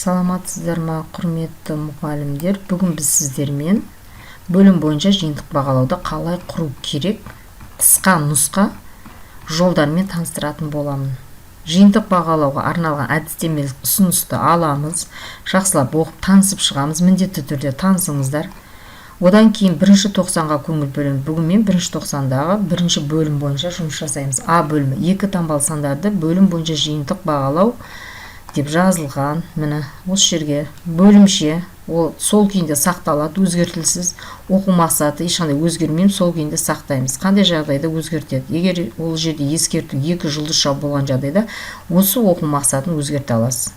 Саламатсыздар ма, құрметті мұғалімдер? Бүгін біз сіздермен бөлім бойынша жиынтық бағалауды қалай құру керек, қысқа нұсқа жолдармен таныстыратын боламын. Жиынтық бағалауға арналған әдістемелік ұсынысты аламыз, жақсылап оқып танысып шығамыз, міндетті түрде танысыңыздар. Одан кейін бірінші тоқсанға көңіл бөлемін. Бүгін мен бірінші тоқсандағы бірінші бөлім бойынша жұмыс жасаймыз. А бөлімі: екі таңбалы сандарды бөлім бойынша жиынтық бағалау деп жазылған. Міне, осы жерге бөлімше, ол сол күйінде сақталады, өзгертілсіз. Оқу мақсаты ешқандай өзгермейді, сол күйінде сақтаймыз. Қандай жағдайда өзгертеді? Егер ол жерде ескерту, екі жұлдызша болған жағдайда осы оқу мақсатын өзгерте аласыз.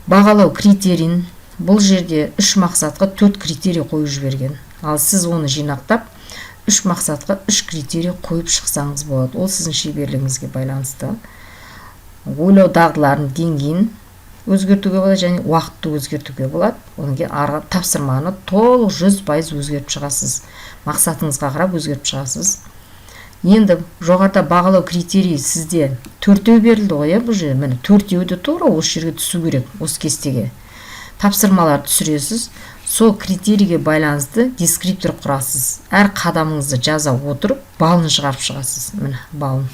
Бағалау критерийін, бұл жерде үш мақсатқа төрт критерий қойып жіберген, ал сіз оны жинақтап, үш мақсатқа үш критерий қойып шықсаңыз болады. Ол сіздің шеберлігіңізге байланысты. Ойлау дағдыларының деңгейін өзгертуге болады және уақытты өзгертуге болады. Одан кейін арғы тапсырманы толық 100% өзгертіп шығасыз, мақсатыңызға қарап өзгертіп шығасыз. Енді жоғарыда бағалау критерийі сізде төртеу берілді ғой, иә? Бұл жерде, міне, төртеуі де тура осы жерге түсу керек. Осы кестеге тапсырмалар түсіресіз, сол критерийге байланысты дескриптор құрасыз. Әр қадамыңызды жаза отырып, балын шығарып шығасыз. Міне, балын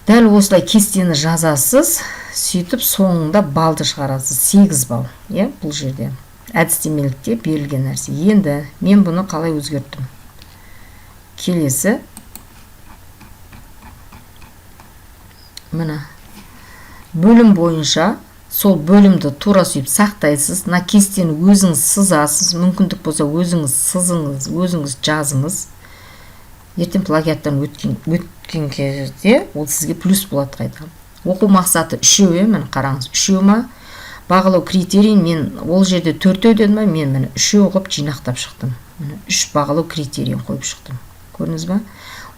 дәл осылай кестені жазасыз. Сөйтіп, соңында балды шығарасыз, 8 балл, иә, бұл жерде әдістемелікте берілген нәрсе. Енді мен бұны қалай өзгерттім? Келесі, міне, бөлім бойынша сол бөлімді тура сөйтіп сақтайсыз. Мына кестені өзіңіз сызасыз, мүмкіндік болса, өзіңіз сызыңыз, өзіңіз жазыңыз. Ертең плагиаттан өткен кезде ол сізге плюс болады. Қайта оқу мақсаты үшеу, иә? Міне, қараңыз, үшеу ма? Бағалау критерийін мен ол жерде төртеу дедім ба, мен, міне, үшеу қылып жинақтап шықтым. Міне, үш бағалау критерийін қойып шықтым, көрдіңіз ба?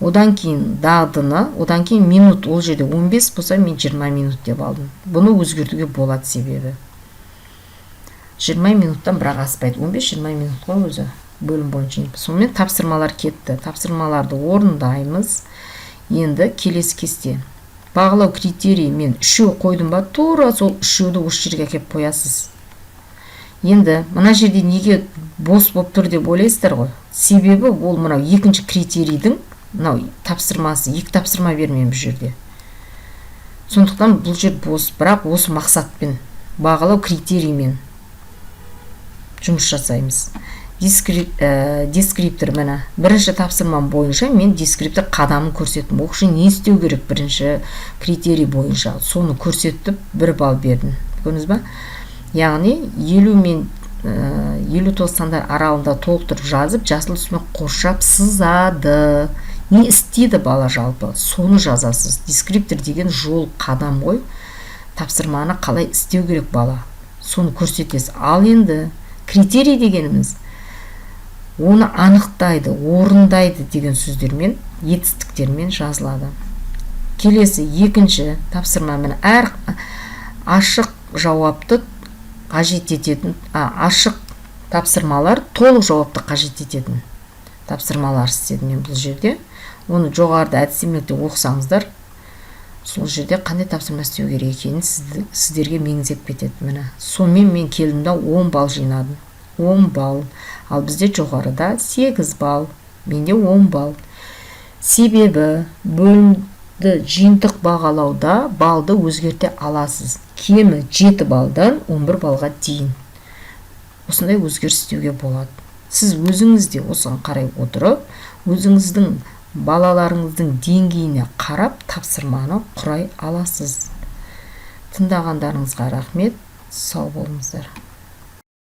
Одан кейін дағдыны, одан кейін минут, ол жерде 15 болса, мен 20 минут деп алдым. Бұны өзгертуге болады, себебі 20 минуттан бірақ аспайды, 15-20 минут қой өзі бөлім бойынша. Сонымен, тапсырмалар кетті, тапсырмаларды орындаймыз. Енді келесі кесте: бағалау критерийі мен үшеу қойдым ба, тура сол үшеуді осы жерге әкеліп қоясыз. Енді мына жерде неге бос болып тұр деп ойлайсыздар ғой. Себебі ол мынау екінші критерийдің мынау тапсырмасы, екі тапсырма бермеймін бұл жерде, сондықтан бұл жер бос. Бірақ осы мақсатпен, бағалау критериймен жұмыс жасаймыз. Дескриптор, міне, бірінші тапсырмам бойынша мен дескриптор қадамын көрсеттім. Оқушы не істеу керек бірінші критерий бойынша, соны көрсетіп, 1 балл бердім, көрдіңіз ба? Яғни 50 мен 59 сандар аралығында толықтырып жазып, жасыл түсімен қоршап сызады. Не істейді бала жалпы, соны жазасыз. Дескриптор деген жол, қадам ғой. Тапсырманы қалай істеу керек бала, соны көрсетесіз. Ал енді критерий дегеніміз оны анықтайды, орындайды деген сөздермен, етістіктермен жазылады. Келесі екінші тапсырма, міне, әр ашық жауапты қажет ететін, ашық тапсырмалар, толық жауапты қажет ететін тапсырмалар істедім мен бұл жерде. Оны жоғарыда әдістемелікте оқысаңыздар, сол жерде қандай тапсырма істеу керек екенін сіздерге меңзеп кетеді. Міне, сонымен мен келдім да, 10 балл жинадым, 10 балл. Ал бізде жоғарыда 8 балл, менде 10 балл. Себебі бөлімді жиынтық бағалауда балды өзгерте аласыз, кемі 7 балдан 11 баллға дейін осындай өзгеріс істеуге болады. Сіз өзіңіз де осыған қарай отырып, өзіңіздің балаларыңыздың деңгейіне қарап тапсырманы құрай аласыз. Тыңдағандарыңызға рахмет, сау болыңыздар.